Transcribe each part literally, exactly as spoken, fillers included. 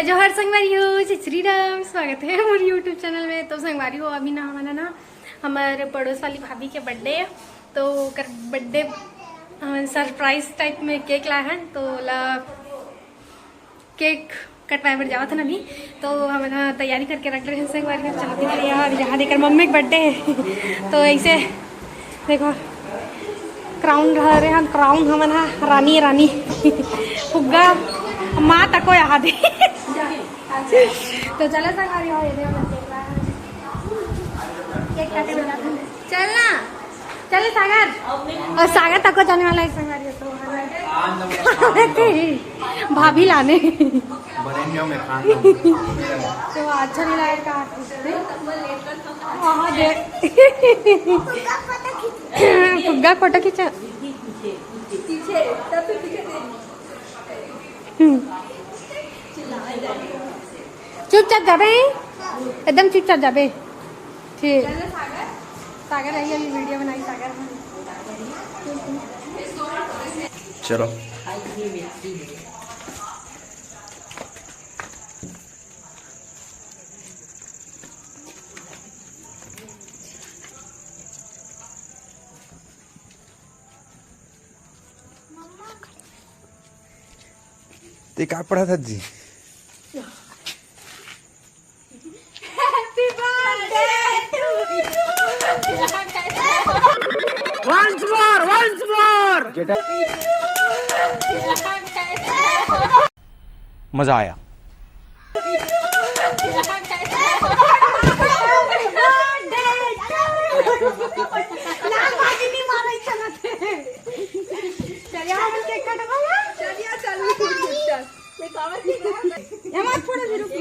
जोहार संगवारी हो, जय श्री राम। स्वागत है मोर YouTube चैनल में। तो संगवारी हो, अभी ना हमन ना हमर पड़ोस वाली भाभी के बर्थडे, तो ओकर बर्थडे हमन सरप्राइज टाइप में केक लाए हन, तो ओला केक कटवाए बर जावत हन अभी। तो हमन ह तैयारी करके रख रहे हैं संगवारी हो, चाहती है यार, यहाँ देखकर मम्मी के बर्थडे है। तो ऐसे देखो, क्राउन रह रहे हैं, क्राउन हमन हा रानी, रानी फुग्गा माँ तको यहाँ दे। तो चलो संगवारी हो, ये देखो, केक काटे वाला था। चल ना, चल सागर। और सागर तको जाने वाला है संगवारी हो, तो भाभी लाने। बनेंगे मैं खान तो अच्छा नहीं लगा का। हाँ दे। फुग्गा फोटो खींचा। पीछे, तब भी पीछे दे। हम्म। चुपचाप जाबे, एकदम चुपचाप जाबे। ठीक। सागर, सागर रही अभी वीडियो बनाई सागर। चलो। ते का पढ़ा था जी? Once more, once more। मजा आया। लाल भाजी नहीं मारा, चलत है। चलिए, हम केक कटवाओ। चलिए, चलिए, चल। ये मत फोड़ो, रुक, रुक।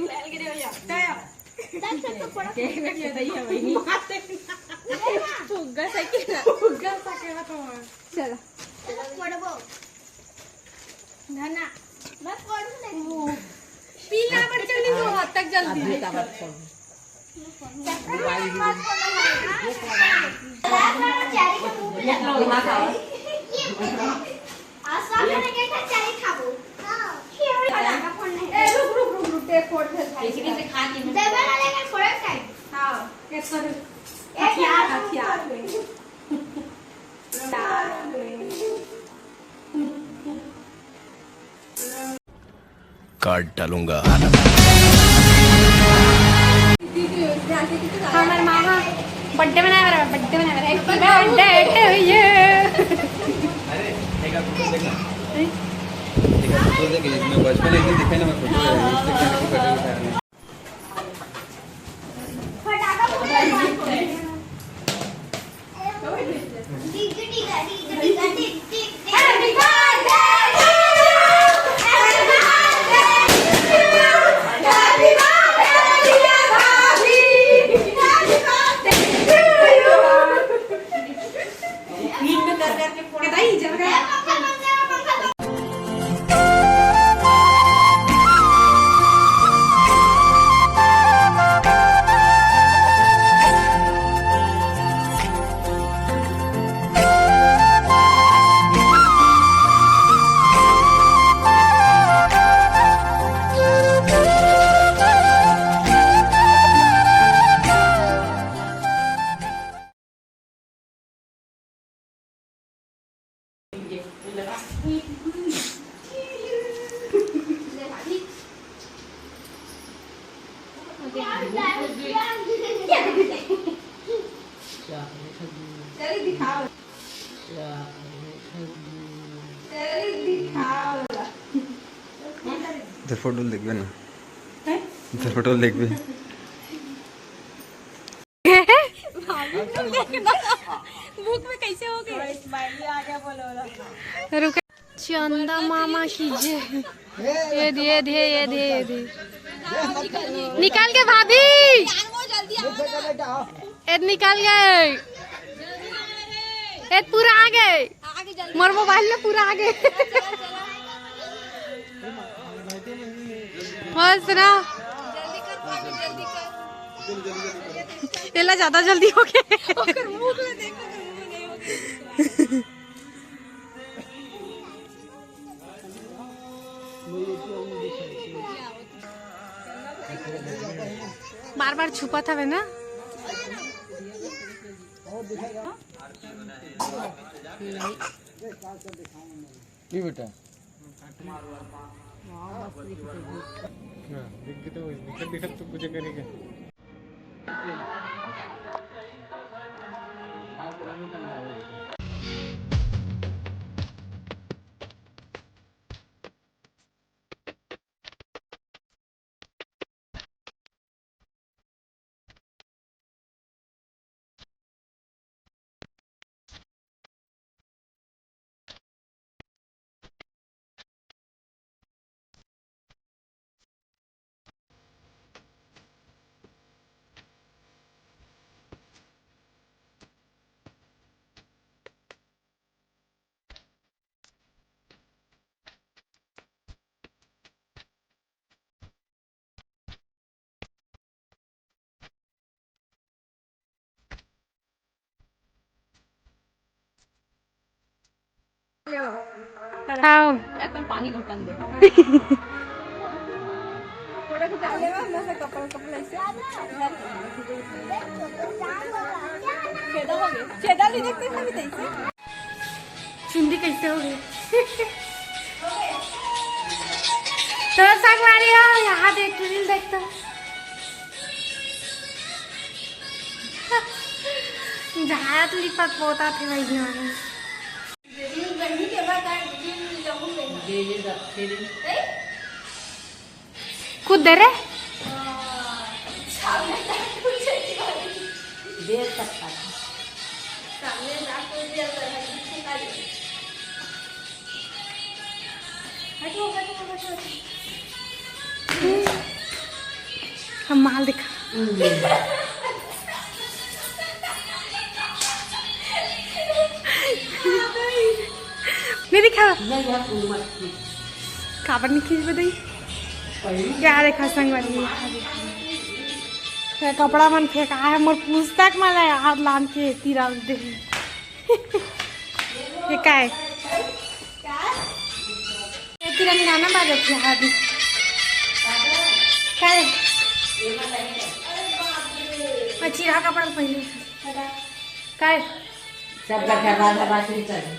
फुग्गा सा के, फुग्गा सा के तो। चलो। धना, बस पढ़ू नहीं। पीला पर चली वो हद तक जल्दी। ए, रुक, रुक, रुक, रुक, ते फोड़ दे। देवे वाले का फोड़े टाइम। हाँ, कैसे? हथियार, हथियार। काट डालूंगा। हमार माँ बर्थडे मनाए वाला, बर्थडे मनाए वाला, happy birthday to you। अरे, एक आप फोटो देखना। एक आप फोटो देखे, इसमें बचपन एक दिन दिखाई ना, मैं फोटो है, इससे क्या happy birthday उठा रहे हैं। इधर फोटो देखबे ना। हैं? इधर फोटो देखबे। भाभी को देखना। भूख में कैसे हो गए? थोड़ा smiley आ गया, बोलो ना। रुक। चंदा मामा की जय। ये दिए, ये दिए, ये दिए, ये दिए। निकल के भाभी। ए, निकल गए। ए, पूरा आ गए। मोर मोबाइल में पूरा आ गए। बस ना। एला ज्यादा जल्दी हो गए। ओकर मुंह ला देख, ओकर मुंह नहीं हो गए। बार बार छुपत हवे ना। ये बेटा। हाँ, दिख गई तो दिखत दिखत तो पूजा करेगा। आओ। चुंदी कैसे हो गई? तो संगवारी हो, यहाँ देख, रील देख तो। झात लिपत पोता थे भाई हमारे। कूद दे रे। देर तक था। हम माल दिखा। नहीं दिखा। काबर नहीं खींच बताई। क्या देखा संगवारी? ये कपड़ा मन फेंका है, मोर पुस्तक मन ला यार लान के तीरा दे। ये का है? ये तिरंगा ना बाजत है अभी। का है? मैं चिरा कपड़ा पहले। का है? सब का घर राधा बांसुरी चल।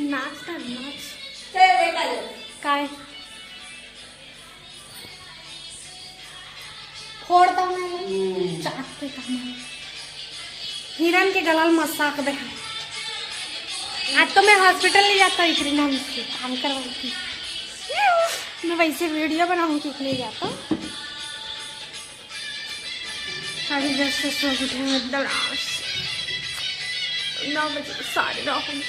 नाच ना, नाच। चल बेटा, ले। काय? फोड़ तो मैं हम्म। चाट पे काम है। हिरन के गला में मसाक दे। आज तो मैं हॉस्पिटल ले जाता हूँ, इकरी नाम से काम करवाई थी। मैं वैसे वीडियो बनाऊँ, किक ले जाता हूँ। अभी जस्ट सो उठे हैं, एकदम आलस। नौ बजे, साढ़े नौ बजे।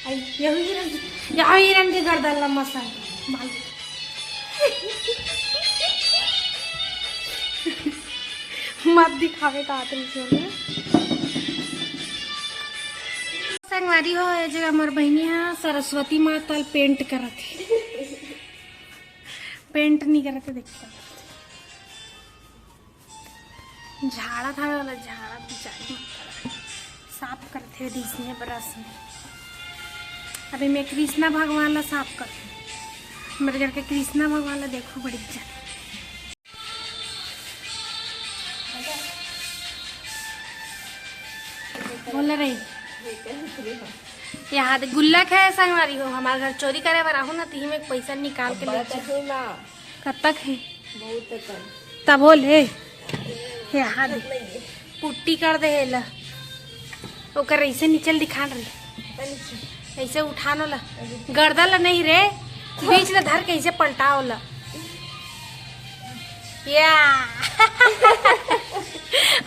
आई, यही हिरन, यही हिरन के गर्दन लंबा सा है। बाल। मत दिखावे का आतरी से ना। संगवारी हो, ये जगह हमार बहिनी है, सरस्वती माता ल पेंट करत है। पेंट नहीं करत है, देखो। झाड़ा था वाला झाड़ा बिचारी मत करा। साफ करथे रिसने ब्रश में। अभी मैं कृष्णा भगवान ला साफ करथूं। मेरे घर के कृष्णा भगवान ला देखो बड़ी इज्जत। बोल रही। यहाँ दे गुल्लक है संगवारी हो, हमारे घर चोरी करे बर आहू ना, तिही में पैसा निकाल के ले जा। कब तक है? बहुत तक है। तब बोल हे। हे हाथ पुट्टी कर दे हे ला। ओकर ऐसे नीचे ल दिखान रही। ऐसे उठानो ला। गर्दन ला नहीं रे, बीच ला धर के ऐसे पलटाओ ला। या।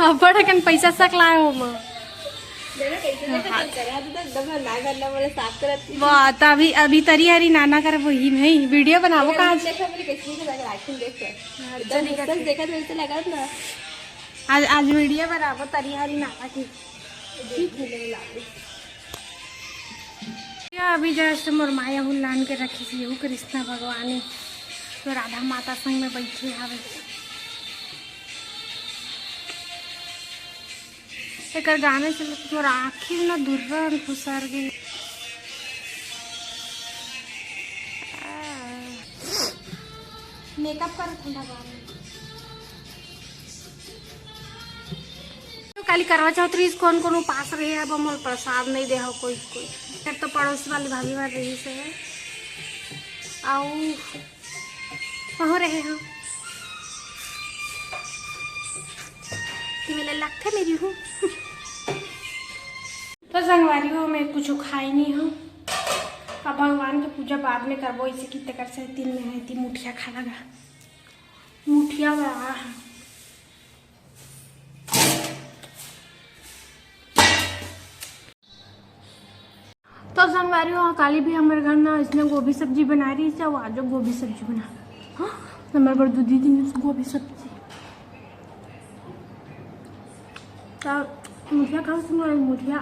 अब्बड़ अकन पैसा सकलाए हो म। देखो कैसे, देखो, हाँ। चल रहा था, एकदम ना करना बोले, साफ करत थी। वाह, तो अभी, अभी तरी हरी नाना कर वही नहीं, वीडियो बनावो का आज? देखो, बोले, कैसे, कैसे लग रहा है, आखिर देख कर। हाँ, एकदम चलिए, गुस्सा से देखा तो ऐसे लगा था ना। आज, आज वीडियो बनावो तरी हरी नाना की। ठीक है, ले ला ले। या अभी जस्ट मोर माया हुल्लान के रखी थी, वो कृष्णा भगवान ही। तो राधा माता संग में बैठे हवे। एकर गाने से मोर आँखी ना दुर्रा खुसर गई। मेकअप कर ठंडा गाने। तो काली करवा चौथ रहिस, कोन कोन उपास रहे, अब मोर प्रसाद नहीं दे हो कोई कोई। फिर तो पड़ोस वाली भाभी मार रही से है। आओ, कहाँ रहे हो? कि मेला लगता मेरी हूँ। तो संगवारी हो, मैं कुछ खाई नहीं हूँ। अब भगवान के पूजा बाद में करबो, इसे की तकर से तीन में है, तीन मुठिया खा लगा। मुठिया बा। तो संगवारी हो, काली भी हमारे घर ना इसने गोभी सब्जी बना रही है, वो आज गोभी सब्जी बना। हाँ, हमारे घर दीदी ने गोभी सब्जी। तो मुठिया खाओ, सुनो, मुठिया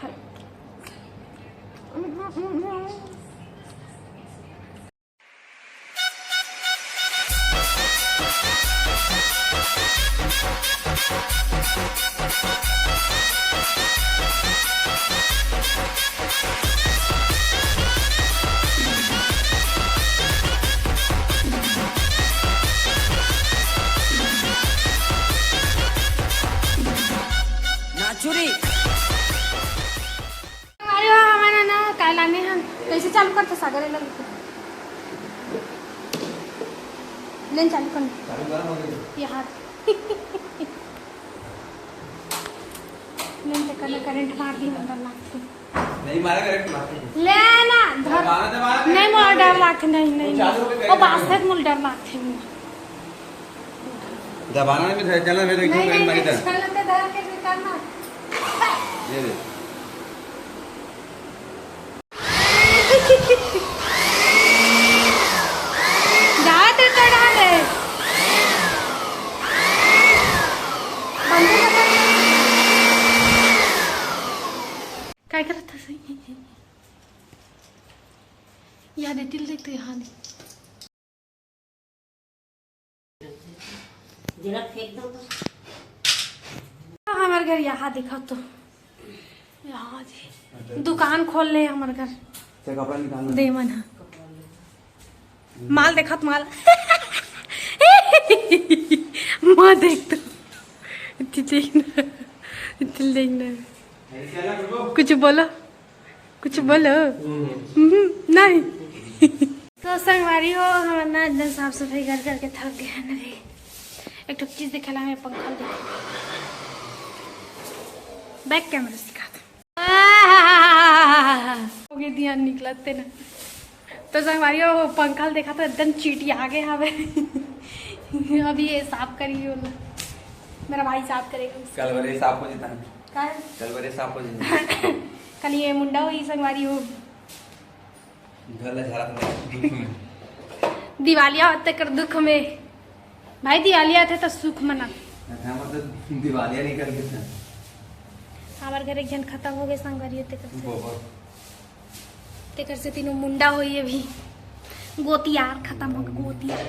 खाओ। नाचुरी। अरे वाह, हमारा ना काला में हम कैसे चालू करते सागर, ले लेते। लेन चालू कर। चालू करा, हो गई। ये हाथ। लेन ते करना, करंट मार दी, अंदर लाग के। नहीं मारा, करंट मार के। ले ना, धर। दबाना, दबाना, नहीं, मोर डर लाग, नहीं, नहीं, चालू हो गई, नहीं। ओ, करंट बात है, मोर डर लाग थे। दबाना में धर, चला, मैं तो एकदम नहीं, करंट मारी नहीं, था। चलो तो धर के निकालना। ये दे। जाते तो डाले। बंदे का कर। काय करत हस? यहाँ दे, तिल देख तो यहाँ दे। जरा फेंक दो तो। हमारे घर यहाँ देखा तो, यहाँ जी दुकान खोल ले हमारे घर। चल, कपड़ा निकाल ले। दे मन हा। माल देखत माल। माँ देख तो। इतनी देख ना। इतनी देख ना। कुछ बोलो। कुछ बोलो। हम्म, नहीं। तो संगवारी हो, हम ना एकदम साफ सफाई कर करके थक गए हैं रे। एक ठो चीज देखेला, हमें पंखा देखे। बैक कैमरा सिखा दो। हो गए ध्यान निकलते ना। तो संगवारी हो, पंखा देखा तो एकदम चीटी आ गए हवे। अभी ये साफ करी हो ना, मेरा भाई साफ करेगा उसको। कल बरे साफ हो जाता है। का? कल बरे साफ हो जाता है। कल ये मुंडा हुई संगवारी हो। घर ले झाड़ा था दुख में। दिवालिया होते कर दुख में। भाई दिवालिया थे तो सुख मना। अच्छा, मतलब दिवालिया नहीं कर देता। हमारे घर एक जन खत्म हो गए संगवारी होते कर। बहुत। तेकर से तीनों मुंडा होई अभी। गोतियार खत्म हो गए, गोतियार।